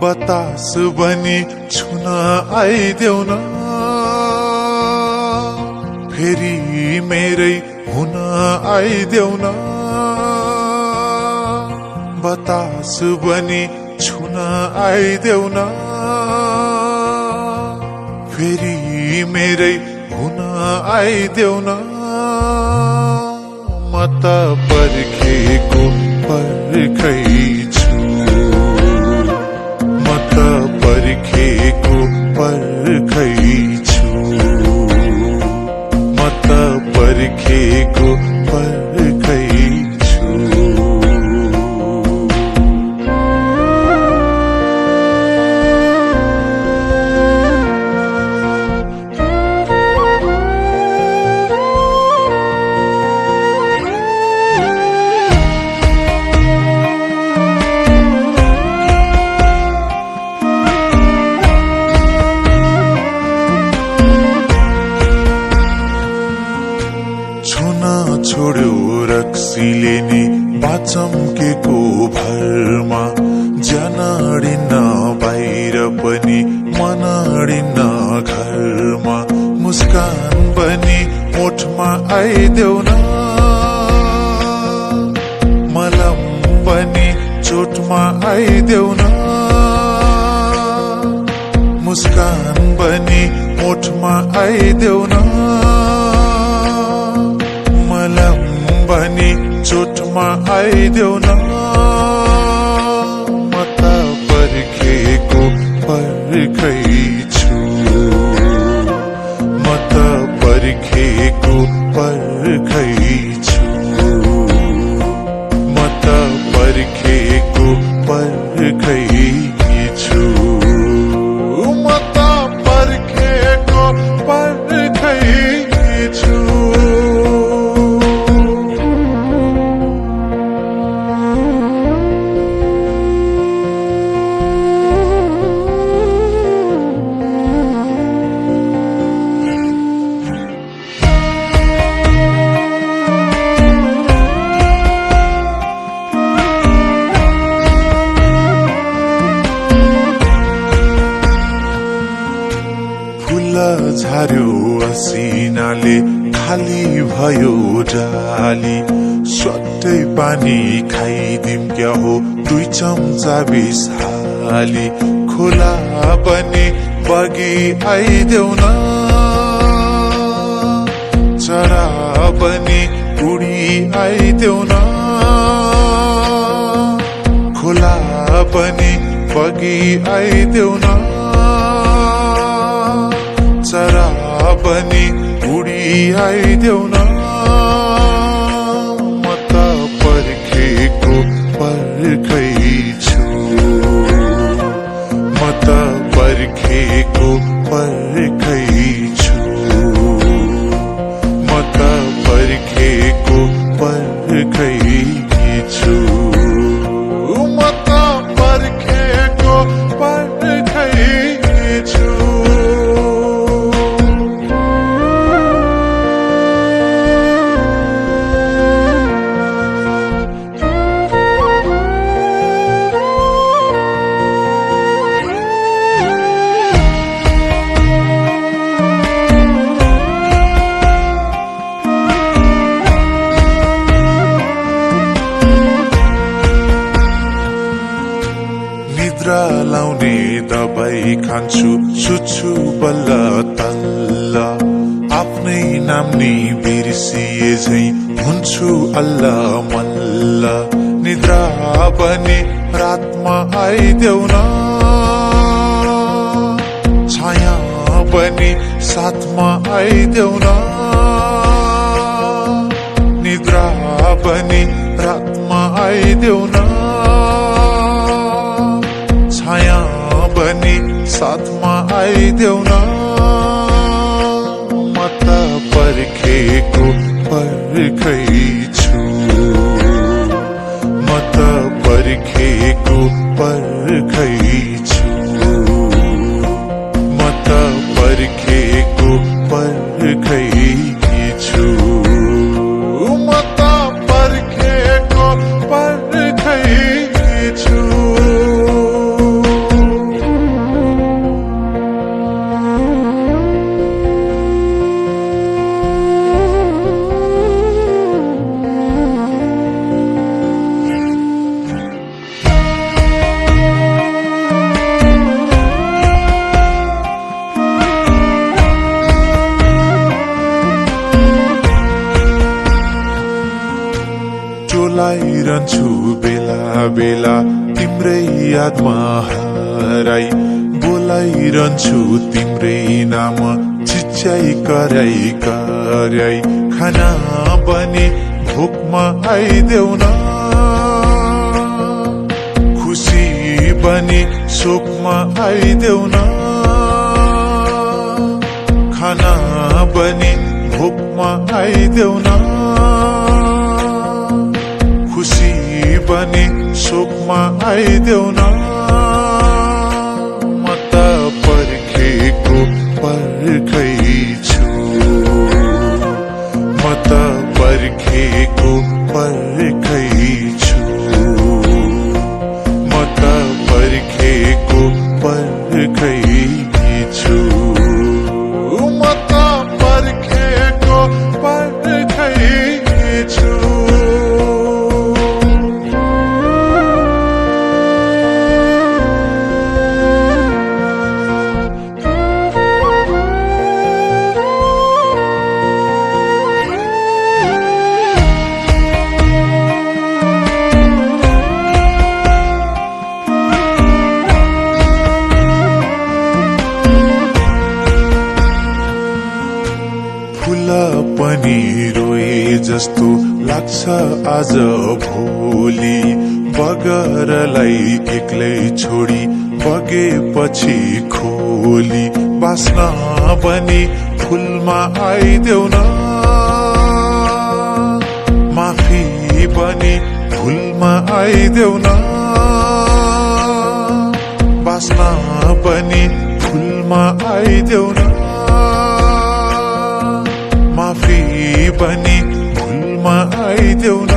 बतास बनी छुन आइदेऊ न, फेरि मेरै हुन आइदेऊ न। बतास बनी छुन आइदेऊ न, फेरि मेरै हुन आइदेऊ न। म त पर्खेको पर्खै छु, म त पर्खेको पर्खै छु, म त पर्खेको पर्खै छु। छोड्यो रक्सीले नि बाचम्केको भरमा, जनडिन्न बाहिर पनि मनडिन्न घरमा। मुस्कान बनी ओठमा आइदेऊ न, मलम बनी चोटमा आइदेऊ न। मुस्कान बनी ओठमा आइदेऊ न, मलम बनी चोटमा आइदेऊ न। म त पर्खेको पर्खै छु, म त पर्खेको पर्खै छु, म त पर्खेको पर्खै छु, म त पर्खेको पर्खै छु। झार्यो असिनाले खाली भयो डाली, स्वाटै पानी खाइदिम क्या हो 2 चम्चा बिस हाली। खोला बनी बगी आइदेऊ न, चरा बनी उडी आइदेऊ न। खोला बनी बगी आइदेऊ न, चरा बनी उडी आइदेऊ न। म त पर्खेको पर्खै छु, म त पर्खेको पर्खै छु, म त पर्खेको पर्खै छु, म त पर्खेको पर्खै छु। निद्रा लाउने दबाई खान्छु, सुत्छु बल्ल तल्ल। आफ्नै नाम नि बिर्सिए झै हुन्छु अल्ल मल्ल। निद्रा बनी रातमा आइदेऊ न, छाया बनी साथमा आइदेऊ न। निद्रा बनी रातमा आइदेऊ न, छाया बनी साथमा आइदेऊ न। म त पर्खेको पर्खै छु, म त पर्खेको पर्खै छु, म त पर्खेको पर्खै छु, म त पर्खेको पर्खै छु। बोलाइरहन्छु बेला बेला तिम्रै यादमा हराई, बोलाइरहन्छु तिम्रै नाम चिच्याई कराई कराई। खाना बनी भोकमा आइदेऊ न, खुसी बनी शोकमा आइदेऊ न। खाना बनी भोकमा आइदेऊ न, खुसी बनी शोकमा आइदेऊ न। म त पर्खेको पर्खै छु, म त पर्खेको पर्खै छु, म त पर्खेको पर्खै छु, म त पर्खेको पर्खै छु। फूल पनि रोए जस्तो लाग्छ आज भोलि, बगरलाई एक्लै छोडी बगेपछि खोली। बास्न बनी फूलमा आइदेऊ न, माफी बनी फूलमा आइदेऊ न। बास्न बनी फूलमा आइदेऊ न, माफी बनी फूलमा आइदेऊ न।